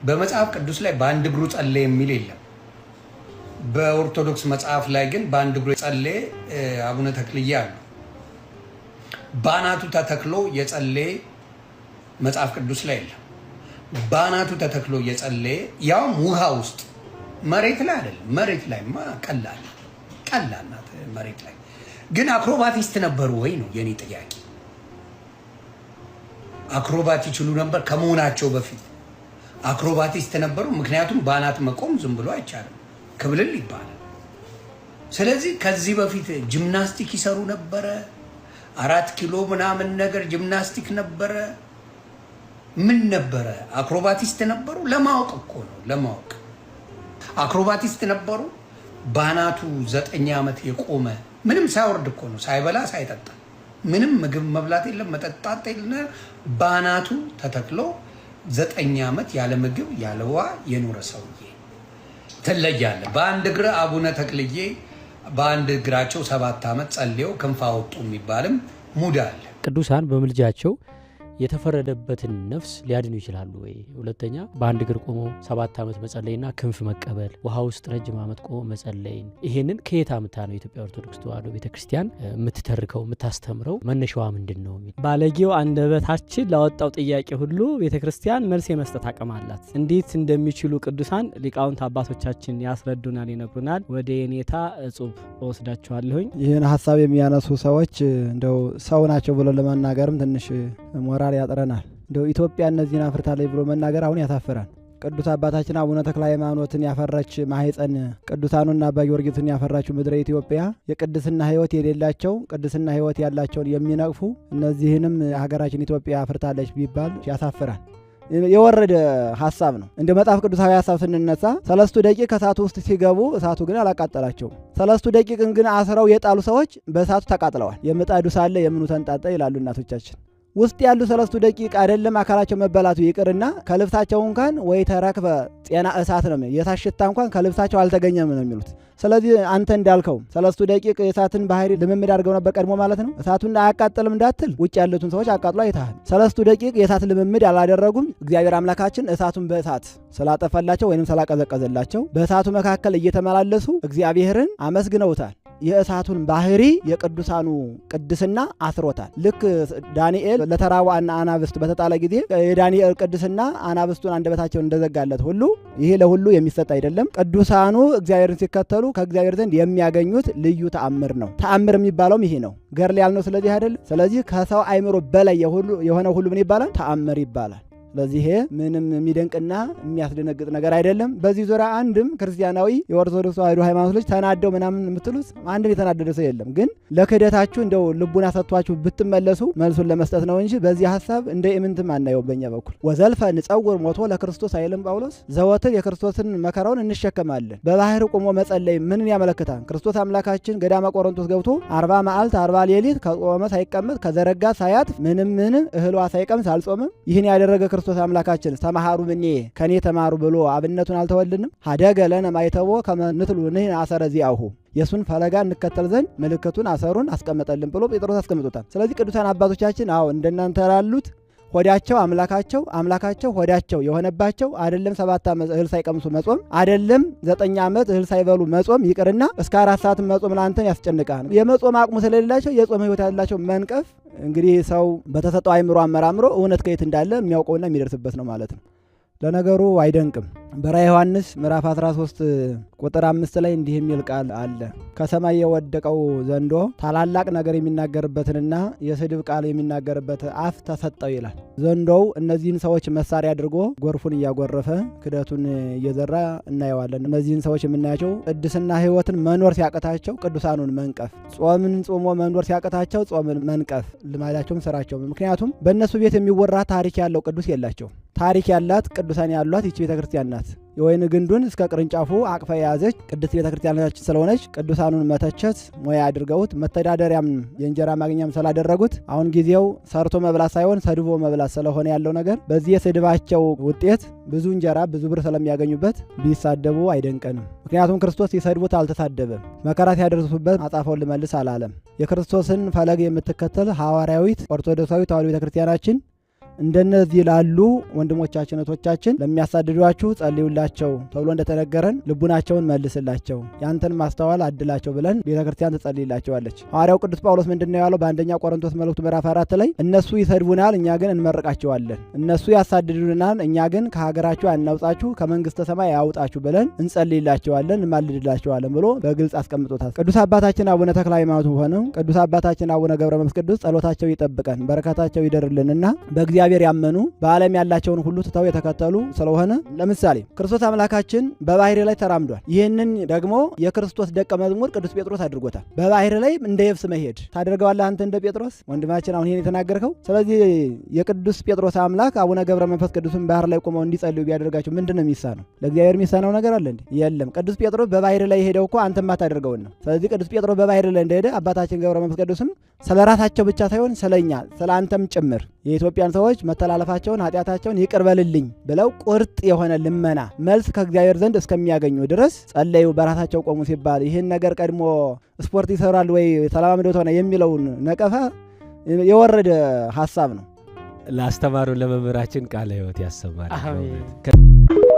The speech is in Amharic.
በመጽሐፍ ቅዱስ ላይ በአንድ እግሩ ጸለየ የሚል የለም። በኦርቶዶክስ መጽሐፍ ላይ ግን በአንድ እግሩ የጸለየ አቡነ ተክልዬ አሉ። በአናቱ ተተክሎ የጸለየ መጽሐፍ ቅዱስ ላይ የለም። በአናቱ ተተክሎ የጸለየ፣ ያውም ውሃ ውስጥ፣ መሬት ላይ አይደለም። መሬት ላይማ ቀላል ቀላል ናት። መሬት ላይ ግን አክሮባቲስት ነበሩ ወይ ነው የኔ ጥያቄ። አክሮባት ይችሉ ነበር? ከመሆናቸው በፊት አክሮባቲስት ነበሩ? ምክንያቱም በአናት መቆም ዝም ብሎ አይቻልም፣ ክብልል ይባላል። ስለዚህ ከዚህ በፊት ጂምናስቲክ ይሰሩ ነበረ። 4 ኪሎ ምናምን ነገር ጂምናስቲክ ነበረ። ምን ነበረ? አክሮባቲስት ነበሩ? ለማወቅ እኮ ነው፣ ለማወቅ። አክሮባቲስት ነበሩ። በአናቱ 9 ዓመት የቆመ፣ ምንም ሳይወርድ እኮ ነው፣ ሳይበላ ሳይጠጣ፣ ምንም ምግብ መብላት የለም፣ መጠጣት የለ፣ በአናቱ ተተክሎ 9 ዓመት ያለ ምግብ ያለ ውሃ የኖረ ሰውዬ ትለያለህ። በአንድ እግር አቡነ ተክልዬ በአንድ እግራቸው 7 ዓመት ጸልየው ክንፍ አወጡ የሚባልም ሙድ አለ። ቅዱሳን በምልጃቸው የተፈረደበትን ነፍስ ሊያድኑ ይችላሉ ወይ? ሁለተኛ፣ በአንድ እግር ቆሞ 7 ዓመት መጸለይና ክንፍ መቀበል፣ ውሃ ውስጥ ረጅም ዓመት ቆሞ መጸለይን፣ ይሄንን ከየት አምጥታ ነው የኢትዮጵያ ኦርቶዶክስ ተዋሕዶ ቤተክርስቲያን የምትተርከው፣ የምታስተምረው? መነሻዋ ምንድን ነው? ባለጌው አንደበታችን ላወጣው ጥያቄ ሁሉ ቤተ ክርስቲያን መልስ የመስጠት አቅም አላት። እንዴት እንደሚችሉ ቅዱሳን ሊቃውንት አባቶቻችን ያስረዱናል፣ ይነግሩናል። ወደ የኔታ እጹብ እወስዳችኋለሁኝ። ይህን ሀሳብ የሚያነሱ ሰዎች እንደው ሰው ናቸው ብሎ ለመናገርም ትንሽ ሞራል ያጥረናል። እንደው ኢትዮጵያ እነዚህን አፍርታለች ብሎ መናገር አሁን ያሳፍራል። ቅዱስ አባታችን አቡነ ተክለ ሃይማኖትን ያፈራች ማህፀን፣ ቅዱሳኑና አባ ጊዮርጊስን ያፈራችው ምድረ ኢትዮጵያ የቅድስና ሕይወት የሌላቸው ቅድስና ሕይወት ያላቸውን የሚነቅፉ፣ እነዚህንም ሀገራችን ኢትዮጵያ አፍርታለች ቢባል ያሳፍራል። የወረደ ሀሳብ ነው። እንደ መጽሐፍ ቅዱሳዊ ሀሳብ ስንነሳ ሰለስቱ ደቂቅ ከእሳቱ ውስጥ ሲገቡ እሳቱ ግን አላቃጠላቸውም። ሰለስቱ ደቂቅን ግን አስረው የጣሉ ሰዎች በእሳቱ ተቃጥለዋል። የምጣዱ ሳለ የምኑ ተንጣጣ ይላሉ እናቶቻችን። ውስጥ ያሉ ሰለስቱ ደቂቅ አይደለም አካላቸው መበላቱ ይቅርና ከልብሳቸው እንኳን ወይ ተረክበ ጤና እሳት ነው፣ የእሳት ሽታ እንኳን ከልብሳቸው አልተገኘም ነው የሚሉት። ስለዚህ አንተ እንዳልከው ሰለስቱ ደቂቅ የእሳትን ባህሪ ልምምድ አድርገው ነበር ቀድሞ ማለት ነው። እሳቱን አያቃጥልም እንዳትል ውጭ ያሉትን ሰዎች አቃጥሎ አይተሃል። ሰለስቱ ደቂቅ የእሳት ልምምድ አላደረጉም። እግዚአብሔር አምላካችን እሳቱን በእሳት ስላጠፋላቸው ወይንም ስላቀዘቀዘላቸው በእሳቱ መካከል እየተመላለሱ እግዚአብሔርን አመስግነውታል። የእሳቱን ባህሪ የቅዱሳኑ ቅድስና አስሮታል። ልክ ዳንኤል ለተራዋና አናብስት በተጣለ ጊዜ የዳንኤል ቅድስና አናብስቱን አንደበታቸውን እንደዘጋለት ሁሉ ይሄ ለሁሉ የሚሰጥ አይደለም። ቅዱሳኑ እግዚአብሔርን ሲከተሉ ከእግዚአብሔር ዘንድ የሚያገኙት ልዩ ተአምር ነው። ተአምር የሚባለውም ይሄ ነው። ገድል ያልነው ስለዚህ አይደለም። ስለዚህ ከሰው አይምሮ በላይ የሆነ ሁሉ ምን ይባላል? ተአምር ይባላል። ስለዚህ ይሄ ምንም የሚደንቅና የሚያስደነግጥ ነገር አይደለም። በዚህ ዙሪያ አንድም ክርስቲያናዊ የኦርቶዶክስ ተዋሕዶ ሃይማኖት ልጅ ተናደው ምናምን የምትሉት አንድም የተናደደ ሰው የለም። ግን ለክህደታችሁ እንደው ልቡና ሰጥቷችሁ ብትመለሱ መልሱን ለመስጠት ነው እንጂ በዚህ ሀሳብ እንደ ኢምንትም አናየው በእኛ በኩል። ወዘልፈ ንጸውር ሞቶ ለክርስቶስ አይልም ጳውሎስ? ዘወትር የክርስቶስን መከራውን እንሸከማለን። በባህር ቆሞ መጸለይ ምንን ያመለክታል? ክርስቶስ አምላካችን ገዳመ ቆሮንቶስ ገብቶ 40 መዓልት 40 ሌሊት ከቆመ ሳይቀመጥ፣ ከዘረጋ ሳያጥፍ፣ ምንም ምንም እህሏ ሳይቀምስ አልጾምም። ይህን ያደረገ ክርስቶስ አምላካችን ተመሃሩ እምኔየ፣ ከኔ ተማሩ ብሎ አብነቱን አልተወልንም? ሀደገ ለነ ማይተቦ ከመ ንትሉ ንሕነ አሰረ ዚአሁ፣ የእሱን ፈለጋ እንከተል ዘንድ ምልክቱን አሰሩን አስቀመጠልን ብሎ ጴጥሮስ አስቀምጦታል። ስለዚህ ቅዱሳን አባቶቻችን አዎ እንደናንተ ላሉት ሆዳቸው አምላካቸው፣ አምላካቸው ሆዳቸው የሆነባቸው፣ አይደለም 7 ዓመት እህል ሳይቀምሱ መጾም፣ አይደለም 9 ዓመት እህል ሳይበሉ መጾም ይቅርና እስከ 4 ሰዓት መጾም ለአንተን ያስጨንቃል። የመጾም አቅሙ ስለሌላቸው የጾም ሕይወት ያላቸው መንቀፍ እንግዲህ ሰው በተሰጠው አይምሮ አመራምሮ እውነት ከየት እንዳለ የሚያውቀውና የሚደርስበት ነው ማለት ነው። ለነገሩ አይደንቅም። በራዕየ ዮሐንስ ምዕራፍ 13 ቁጥር 5 ላይ እንዲህ የሚል ቃል አለ። ከሰማይ የወደቀው ዘንዶ ታላላቅ ነገር የሚናገርበትንና የስድብ ቃል የሚናገርበት አፍ ተሰጠው ይላል። ዘንዶው እነዚህን ሰዎች መሳሪያ አድርጎ ጎርፉን እያጎረፈ ክደቱን እየዘራ እናየዋለን። እነዚህን ሰዎች የምናያቸው ቅድስና ሕይወትን መኖር ሲያቅታቸው ቅዱሳኑን መንቀፍ፣ ጾምን ጾሞ መኖር ሲያቅታቸው ጾምን መንቀፍ ልማዳቸውም ስራቸውም። ምክንያቱም በእነሱ ቤት የሚወራ ታሪክ ያለው ቅዱስ የላቸውም። ታሪክ ያላት፣ ቅዱሳን ያሏት ይቺ ቤተ ክርስቲያን ናት። የወይን ግንዱን እስከ ቅርንጫፉ አቅፋ የያዘች ቅድስት ቤተ ክርስቲያናችን ስለሆነች ቅዱሳኑን መተቸት ሙያ አድርገውት መተዳደሪያም የእንጀራ ማግኛም ስላደረጉት፣ አሁን ጊዜው ሰርቶ መብላት ሳይሆን ሰድቦ መብላት ስለሆነ ያለው ነገር፣ በዚህ የስድባቸው ውጤት ብዙ እንጀራ ብዙ ብር ስለሚያገኙበት ቢሳደቡ አይደንቀንም። ምክንያቱም ክርስቶስ ሲሰድቡት አልተሳደበም። መከራ ሲያደርሱበት አጻፈውን ልመልስ አላለም። የክርስቶስን ፈለግ የምትከተል ሐዋርያዊት ኦርቶዶክሳዊ ተዋሕዶ ቤተ ክርስቲያናችን እንደነዚህ ላሉ ወንድሞቻችን እህቶቻችን ለሚያሳድዷችሁ ጸልዩላቸው ተብሎ እንደተነገረን ልቡናቸውን መልስላቸው፣ ያንተን ማስተዋል አድላቸው ብለን ቤተ ክርስቲያን ትጸልይላቸዋለች። ሐዋርያው ቅዱስ ጳውሎስ ምንድን ነው ያለው? በአንደኛ ቆሮንቶስ መልእክቱ ምዕራፍ 4 ላይ እነሱ ይሰድቡናል፣ እኛ ግን እንመርቃቸዋለን። እነሱ ያሳድዱናል፣ እኛ ግን ከሀገራችሁ አናውጣችሁ ከመንግስተ ሰማይ ያውጣችሁ ብለን እንጸልይላቸዋለን፣ እንማልድላቸዋለን ብሎ በግልጽ አስቀምጦታል። ቅዱስ አባታችን አቡነ ተክለ ሃይማኖት ሆነው ቅዱስ አባታችን አቡነ ገብረ መንፈስ ቅዱስ ጸሎታቸው ይጠብቀን፣ በረከታቸው ይደርልንና በእግዚአብሔር ያመኑ በዓለም ያላቸውን ሁሉ ትተው የተከተሉ ስለሆነ ለምሳሌ ክርስቶስ አምላካችን በባህር ላይ ተራምዷል። ይህንን ደግሞ የክርስቶስ ደቀ መዝሙር ቅዱስ ጴጥሮስ አድርጎታል። በባህር ላይ እንደ የብስ መሄድ ታደርገዋለህ አንተ እንደ ጴጥሮስ ወንድማችን አሁን ይህን የተናገርከው። ስለዚህ የቅዱስ ጴጥሮስ አምላክ አቡነ ገብረ መንፈስ ቅዱስን ባህር ላይ ቆመው እንዲጸልዩ ቢያደርጋቸው ምንድን ነው የሚሳነው? ለእግዚአብሔር የሚሳነው ነገር አለ እንዴ? የለም። ቅዱስ ጴጥሮስ በባህር ላይ የሄደው እኮ አንተ ማታደርገውን ነው። ስለዚህ ቅዱስ ጴጥሮስ በባህር ላይ እንደሄደ አባታችን ገብረ መንፈስ ቅዱስም ስለ ራሳቸው ብቻ ሳይሆን ስለኛ ስለ አንተም ጭምር የኢትዮጵያን ሰዎች መተላለፋቸውን ኃጢአታቸውን ይቅር በልልኝ ብለው ቁርጥ የሆነ ልመና መልስ ከእግዚአብሔር ዘንድ እስከሚያገኙ ድረስ ጸለዩ፣ በራሳቸው ቆሙ ሲባል ይህን ነገር ቀድሞ ስፖርት ይሰራል ወይ ተለማምዶት ሆነ የሚለውን ነቀፋ የወረደ ሀሳብ ነው። ላስተማሩ ለመምህራችን ቃለ ሕይወት ያሰማል። አሜን። በእውነት።